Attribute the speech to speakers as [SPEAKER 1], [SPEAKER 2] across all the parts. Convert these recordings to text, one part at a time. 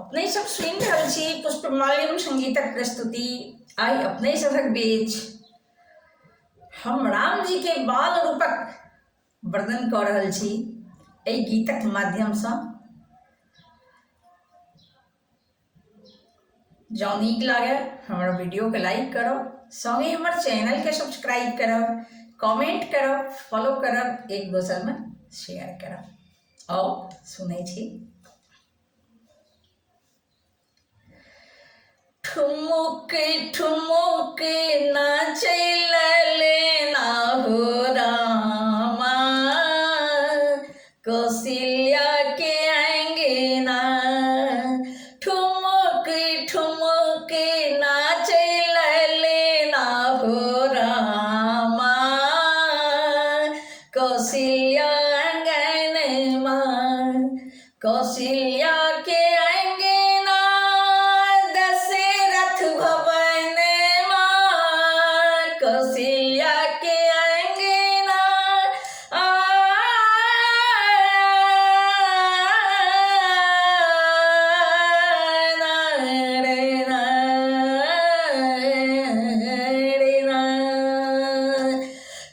[SPEAKER 1] अपने सब सुनि रहल छी पुष्पमाल्यम संगीतक प्रस्तुति। आइ अपने सभक बीच हम राम जी के बाल रूपक वर्णन कऽ रहल छी एहि गीतक माध्यमसँ। जँ नीक लागय हमर वीडियोके लाइक करब, सङ्गे हमर चैनलके सब्सक्राइब करब, कमेंट करब, फॉलो करब, एक दोसरमे शेयर करब। आउ सुनै छी। ठुमुक ठुमुक नाचै लेना हो रामा, कौशल्या के अंगना। ठुमुक ठुमुक नाचै लेना हो रामा, कौशल्या अंगनमा। कौशल्या के अंगना दशरथ भवन कौशल्या के अंगना।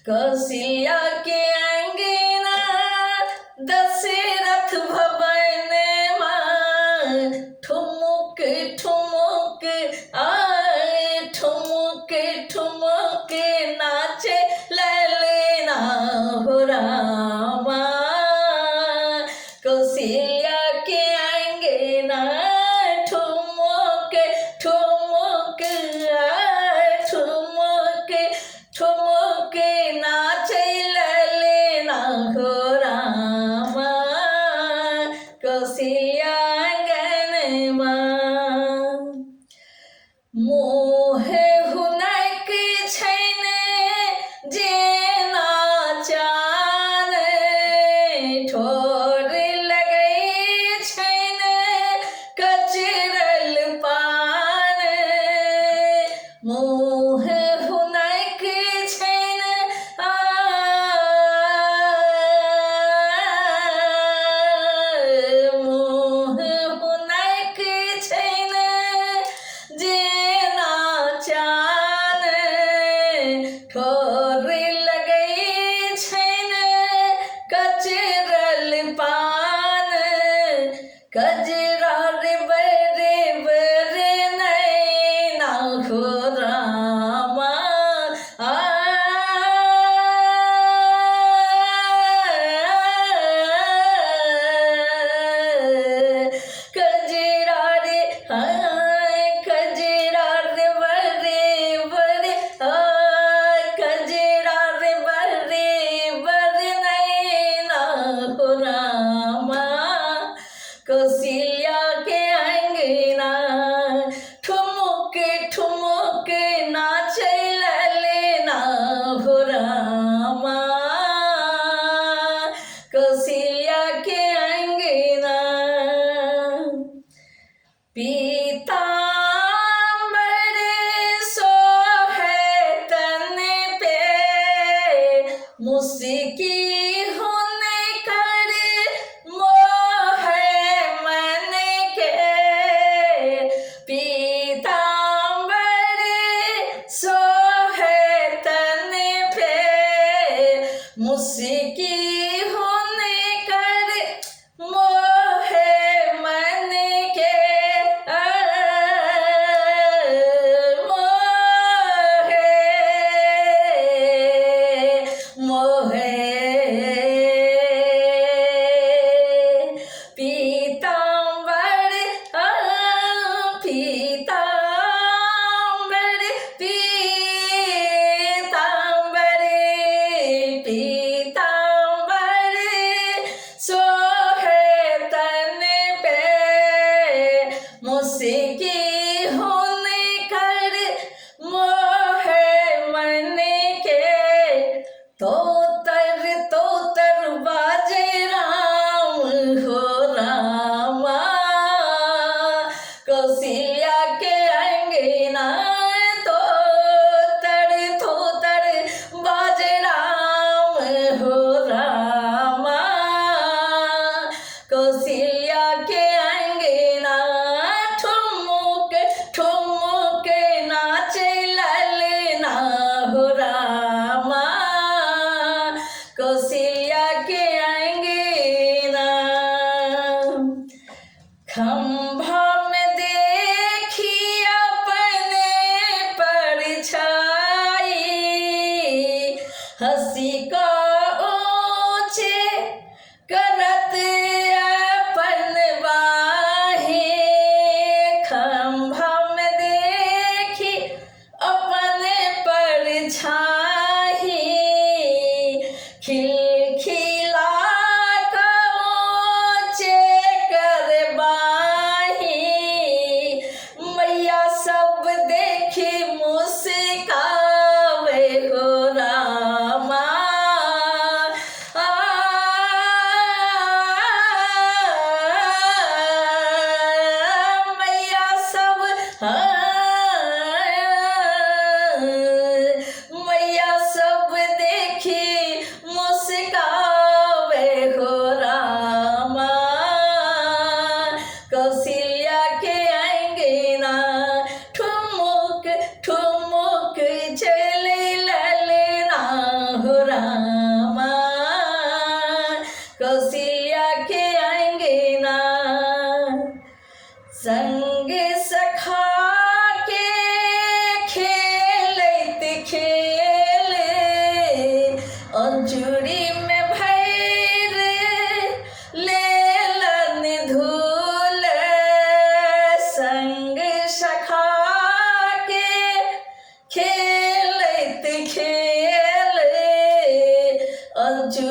[SPEAKER 1] कौशल्या के अंगना दशरथ भवन ठुमुक ठुमुक आए, ठुमुक ठुमुक नाचे ललना हो रामा, कौशल्या के अंगना। ठुमुक ठुमुक आए, ठुमुक ठुमुक नाचे ललना हो रामा, कौशल्या अंगनमा। मोह हुनक छैन जेना चान, ठोर लगै छैन कचरल पान। मोह हुनक छैन आ, मोह हुनक छैन जेना चान, ठोर लगै छैन कचरल पान। कजरा रे बरे बरे नैना हो रामा, आ, कजरा रे हाय, कजरा रे बरे बरे आ, कजरा रे बरे बरे नैना हो रामा, कौशल्या के अंगना। ठुमुक ठुमुक नाचे ललना हो रामा, कौशल्या के अंगना। पीताम्बर सोहे तन पे, मुस्की हुनकर मोह मन के। पीताम्बर सोहे तन पे, मुस्की हुनकर मोह मन के, मोहे मोहे। पीताम्बर पीताम्बर पीताम्बर पीताम्बर सोहे तन पे, मुस्की हुनकर मोह मन के। तो तर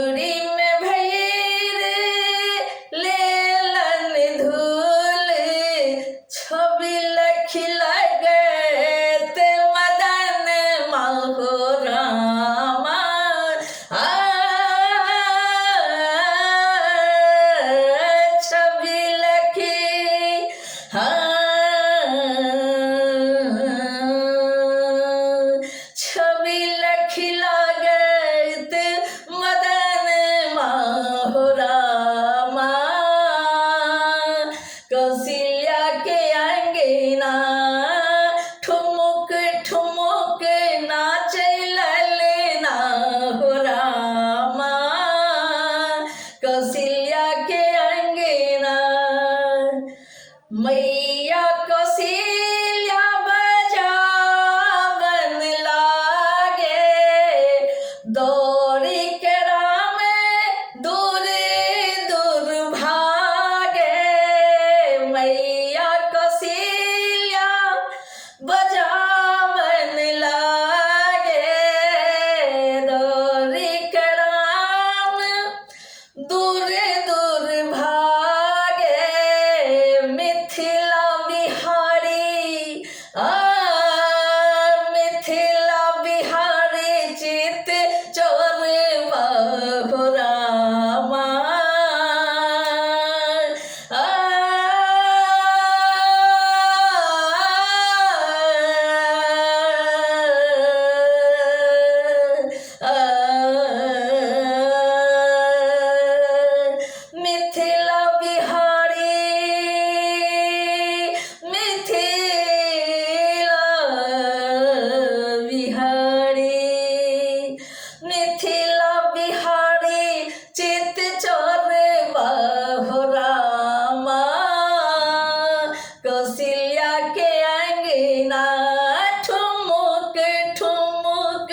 [SPEAKER 1] मधुरी में भैर लेलन धूल, छवि लखी लगत मदन माहो रामा। आ छवि लखी, हाँ छवि लखी लगत मदन माहो रामा। कौशल्या के अंगना ठुमुक ठुमुक नाचे ललना हो रामा। कौशल्या के अंगना मैया कौशल्या बजावन लागे, दौड़ी के राम दूर दूर भागे। मैया कौशल्या बजावन लागे, दौड़ी के राम दूर दूर भागे। मिथिला बिहारी आ मिथिला बिहारी चित चोर बहु रामा। आ मिथिला बिहारी मिथिला बिहारी मिथिला बिहारी चित चोर बहु रामा। कौशल्या के अंगना ठुमुक ठुमुक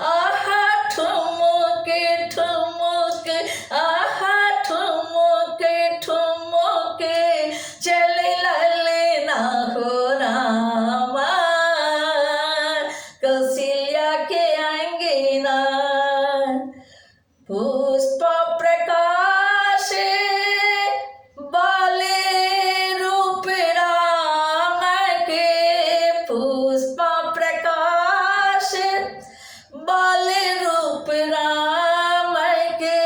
[SPEAKER 1] आहा ठुमुक ठुमुक आहा ठुमुक ठुमुक चले ललना हो रामा। कौशल्या के अंगना पुष्प प्रकाश बाले रूप राम के, पुष्प प्रकाश बाले रूप राम के,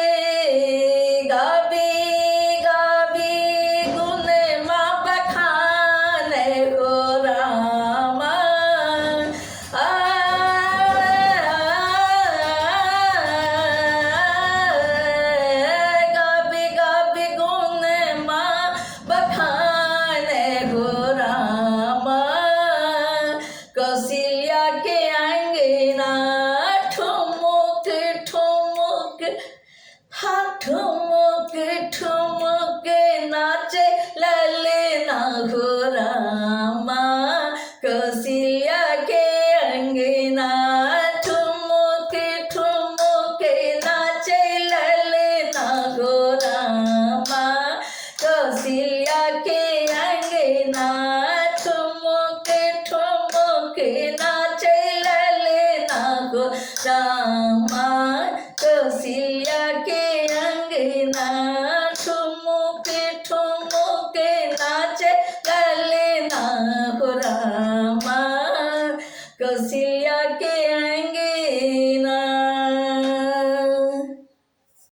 [SPEAKER 1] गाबी गाबी गुण मा बखान हो रामा। आ गाबी गाबी गुण मा बखान हो रामा। कौशल्या के अंगना ठुमुक ठुमुक हाँ ठुमुक ठुमुक नाचे ललना हो